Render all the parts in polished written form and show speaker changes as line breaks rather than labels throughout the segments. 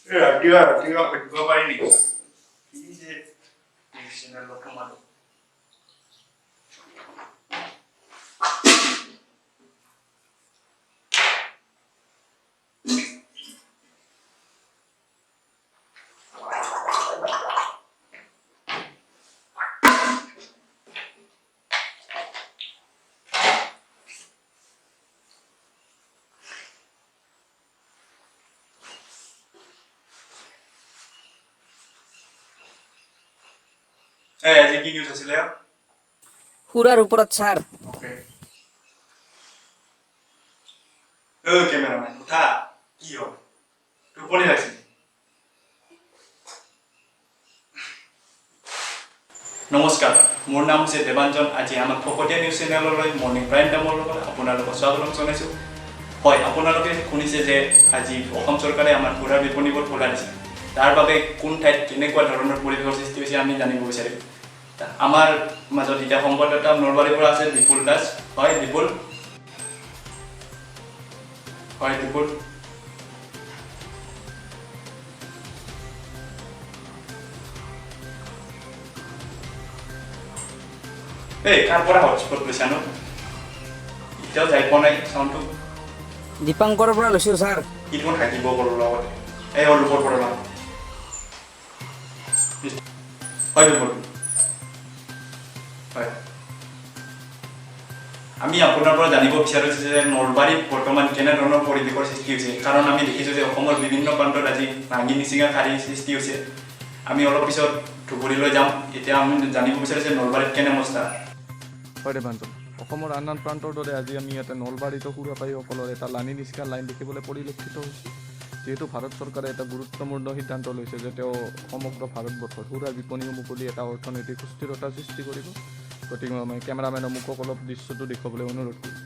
এই ৰাতিপুৱা ৰাতিপুৱা উঠিব পাৰি নেকি? কি যে নিউজ চেনেলত সোমালো। এই আজি কি নিউজ আছিলে?
সুৰাৰ ওপৰত ছাৰ।
অ'কে। ঐ কেমেৰামেন, উঠা। কি হ'ল, টোপনি লাগিছে? নমস্কাৰ, মোৰ নাম হৈছে দেৱাঞ্জন। আজি আমাক ফকতীয়া নিউজ চেনেললৈ মৰ্ণিং প্ৰাইম টাইমৰ লগত আপোনালোকক স্বাগতম জনাইছোঁ। হয়, আপোনালোকে শুনিছে যে আজি অসম চৰকাৰে আমাৰ সুৰাৰ বিপণীবোৰ খোলা দিছে। তাৰ বাবে কোন ঠাইত কেনেকুৱা ধৰণৰ পৰিৱেশৰ সৃষ্টি হৈছে, আমি জানিব বিচাৰিম। আমাৰ মাজত এতিয়া সংবাদদাতা নলবাৰীৰ পৰা আছে বিপুল দাস। হয় বিপুল, হয় বিপুল। এই কাৰ পৰা হটস্পট লৈছানো? এতিয়াও যাই পোৱা নাই চাউণ্ডটো।
দীপাংকৰৰ পৰা লৈছোঁ ছাৰ।
কি দেখোন হাঁহিব কৰোঁ লগতে। এই অলোকৰ পৰা লোৱা। হয় বিপুল, হয়, আমি আপোনাৰ পৰা জানিব বিচাৰিছোঁ যে নলবাৰীত বৰ্তমান কেনেধৰণৰ পৰিৱেশৰ সৃষ্টি হৈছে, কাৰণ আমি দেখিছোঁ যে অসমৰ বিভিন্ন প্ৰান্তত আজি ভাঙি নিচিঙা শাৰীৰ সৃষ্টি হৈছে। আমি অলপ পিছত ধুবুৰীলৈ যাম। এতিয়া আমি জানিব বিচাৰিছোঁ যে নলবাৰীত কেনে অৱস্থা?
হয় দেৱাঞ্জন, অসমৰ আন আন প্ৰান্তৰ দৰে আজি আমি ইয়াতে নলবাৰীতো সুৰাপায়ীসকলৰ এটা লানি নিচিঙা লাইন দেখিবলৈ পৰিলক্ষিত হৈছে। যিহেতু ভাৰত চৰকাৰে এটা গুৰুত্বপূৰ্ণ সিদ্ধান্ত লৈছে যে তেওঁ সমগ্ৰ ভাৰতবৰ্ষত সুৰাৰ বিপণীসমূহ খুলি এটা অৰ্থনৈতিক সুস্থিৰতাৰ সৃষ্টি কৰিব। গতিকে মই কেমেৰামেনক মোক অলপ দৃশ্যটো দেখুৱাবলৈ অনুৰোধ কৰিছোঁ।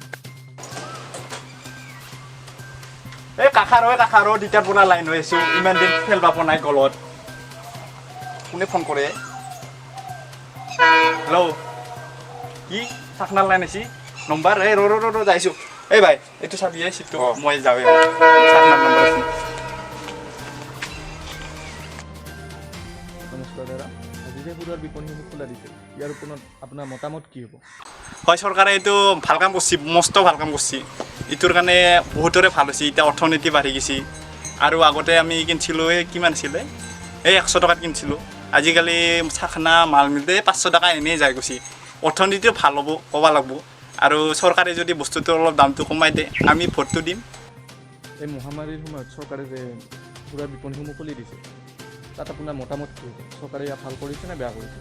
এই কাষাৰ, ঐ কাষাৰ, দুটাৰ পৰা লাইন হৈ আছো, ইমান দিন খেলবা পোৱা নাই গলত। কোনে ফোন কৰে? হেল্ল', কি চাকনাৰ লাইন আহিছি নম্বৰ? এই ৰ ৰ ৰ ৰ, যাইছো। এই ভাই, এইটো চাবি, এই চিটটো। মই যাওঁৱে, চাকনাৰ নম্বৰ আছে।
নমস্কাৰ দাদা, আজি যে সুৰাৰ বিপণীসমূহ খোলা দিছে, ইয়াৰ ওপৰত আপোনাৰ মতামত কি হ'ব?
হয়, চৰকাৰে এইটো ভাল কাম কৰিছে, মস্ত ভাল কাম কৰিছে। এইটোৰ কাৰণে বহুতৰে ভাল হৈছে। এতিয়া অৰ্থনীতি বাঢ়ি গৈছে। আৰু আগতে আমি কিনিছিলোঁ, এই কিমান আছিলে, এই 100 টকাত কিনিছিলোঁ। আজিকালি চাখনা মাল মিলতে 500 টকা এনেই যাই গৈছে। অৰ্থনীতিটো ভাল হ'ব ক'ব লাগব। আৰু চৰকাৰে যদি বস্তুটো অলপ দামটো কমাই দিয়ে, আমি ভোটটো দিম।
এই মহামাৰীৰ সময়ত চৰকাৰে যে সুৰাৰ বিপণীসমূহ খুলি দিছে, তাত আপোনাৰ মতামত কি হ'ব? চৰকাৰে ইয়াক ভাল কৰিছে নে বেয়া কৰিছে?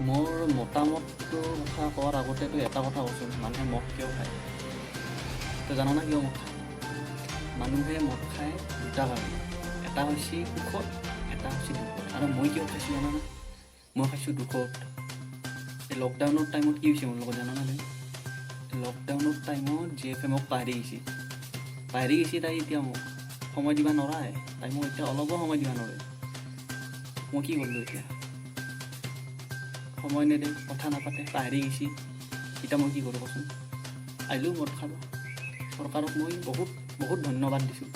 মোৰ মতামতটোৰ কথা কোৱাৰ আগতেতো এটা কথা কচোন, মানুহে মদ কিয় খায়? তই জাননা কিয় মদ খায়? মানুহে মদ খায় দুটা কাৰণে, এটা হৈছে সুখত, এটা হৈছে দুখত। আৰু মই কিয় খাইছোঁ জানানা? মই খাইছোঁ দুখত। এই লকডাউনৰ টাইমত কি হৈছে মোৰ লগত জানানা তুমি? লকডাউনৰ টাইমত জি এফ এ মোক পাহৰি গৈছে, পাহৰি গৈছে তাই। এতিয়া মোক সময় দিব নোৱাৰে তাই, মোক এতিয়া অলপো সময় দিব নোৱাৰে। মই কি কৰিলোঁ এতিয়া? সময় নেদে, কথা নাপাতে, পাহৰি গৈছি। এতিয়া মই কি কৰোঁ কচোন? আহিলোঁ মদ খাব। চৰকাৰক মই বহুত বহুত ধন্যবাদ দিছোঁ।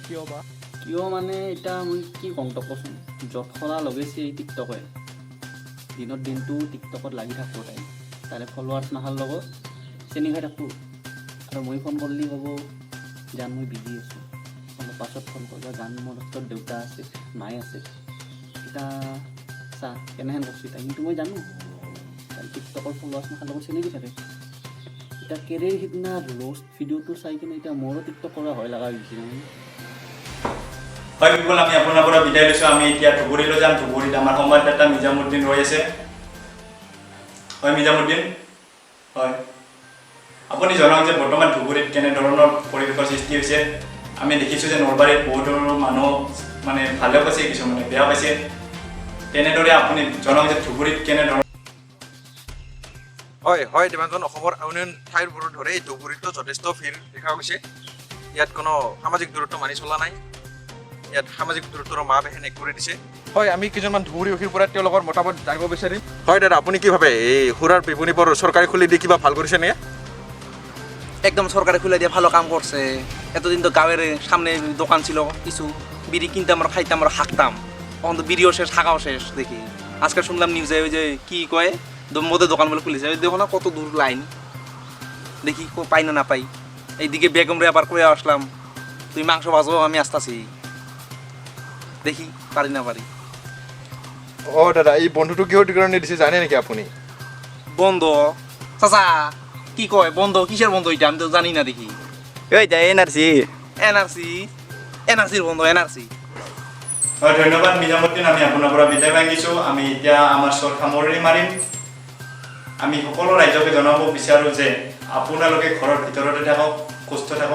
কিয় বা?
কিয় মানে এতিয়া মই কি ক'ম তক কচোন? যত খৰা লগাইছে এই টিকটকে, দিনত দিনটো টিকটকত লাগি থাকোঁ। তাই তাৰে ফলোৱাৰ্ছ মাখাৰ লগত চেনি খাই থাকোঁ। আৰু মই ফোন কৰিলে ক'ব, জান মই বিজি আছোঁ, অলপ পাছত ফোন কৰিবা, জান মোৰ ওচৰত দেউতা আছে, মায়ে আছে। এতিয়া চা কেনেহেন কৰছি তাই। কিন্তু মই জানো তাই টিকটকৰ ফলোৱাৰ্ছ মাখাৰ লগত চিনাকি থাকে। এতিয়া কেৰেৰ সিদিনা ৰ'ষ্ট ভিডিঅ'টো চাই কিনে এতিয়া মোৰো টিকটক কৰা হয় লগা হৈ গৈছে নহয়।
হয় বিপুল, আমি আপোনাৰ পৰা বিদায় লৈছোঁ। আমি এতিয়া ধুবুৰীলৈ যাম। ধুবুৰীত আমাৰ সংবাদদাতা মিজামুদ্দিন ৰৈ আছে। হয় মিজামুদ্দিন, হয়, আপুনি জনাওক যে বৰ্তমান ধুবুৰীত কেনেধৰণৰ পৰিৱেশৰ সৃষ্টি হৈছে। আমি দেখিছোঁ যে নলবাৰীত বহুত ধৰণৰ মানুহ মানে ভালেও পাইছে, কিছুমানে বেয়া পাইছে। তেনেদৰে আপুনি জনাওক যে ধুবুৰীত কেনেধৰণৰ
হয় হয় দেৱাঞ্জন, অসমৰ অন্যান্য ঠাইবোৰৰ দৰে এই ধুবুৰীতো যথেষ্ট ভিৰ দেখা গৈছে। ইয়াত কোনো সামাজিক দূৰত্ব মানি চলা নাই। ইয়াত সামাজিক দূৰত্বৰ মাপ শেষ কৰি দিছে। হয়, আমি কেইজনমান ধুবুৰীবাসীৰ পৰা তেওঁলোকৰ মতামত জানিব বিচাৰিম। হয় দাদা, আপুনি কি ভাবে, এই সুৰাৰ বিপণীবোৰ চৰকাৰে খুলি দি কিবা ভাল কৰিছে নে?
একদম সরকারে খুলে দিয়ে ভালো কাম করছে। এতদিন তো গাঁয়ের সামনে দোকান ছিল, কিছু বিড়ি কিনতাম আর খাইতাম আর হাঁকতাম। এখন তো বিড়িও শেষ, হাঁকাও শেষ। দেখি আজকে শুনলাম নিউজে ওই যে কি কয় মদের দোকান বলে খুলেছে। ওই দেখো না কত দূর লাইন, দেখি পাই না না পাই। এইদিকে বেগম রে আবার কয়ে আসলাম, তুই মাংস ভাজো আমি আসতাছি, দেখি পারি না পারি।
অঁ দাদা, এই বন্ধটো কিহৰ কাৰণে দিছে জানে নেকি আপুনি?
বন্ধ চাচা কি কয় বন্ধ? কিসের বন্ধ এটা আমি তো জানি না দেখি।
ওই যা এনআরসি।
এনআরসি, এনআরসির বন্ধ, এনআরসি।
হয়, ধন্যবাদ মিজামুদ্দিন। আমি আপোনাৰ পৰা বিদায় মাগিছোঁ। আমি এতিয়া আমাৰ চৰ সামৰণি মাৰিম। আমি সকলো ৰাইজকে জনাব বিচাৰোঁ যে আপোনালোকে ঘৰৰ ভিতৰতে থাকক, সুস্থ থাকক।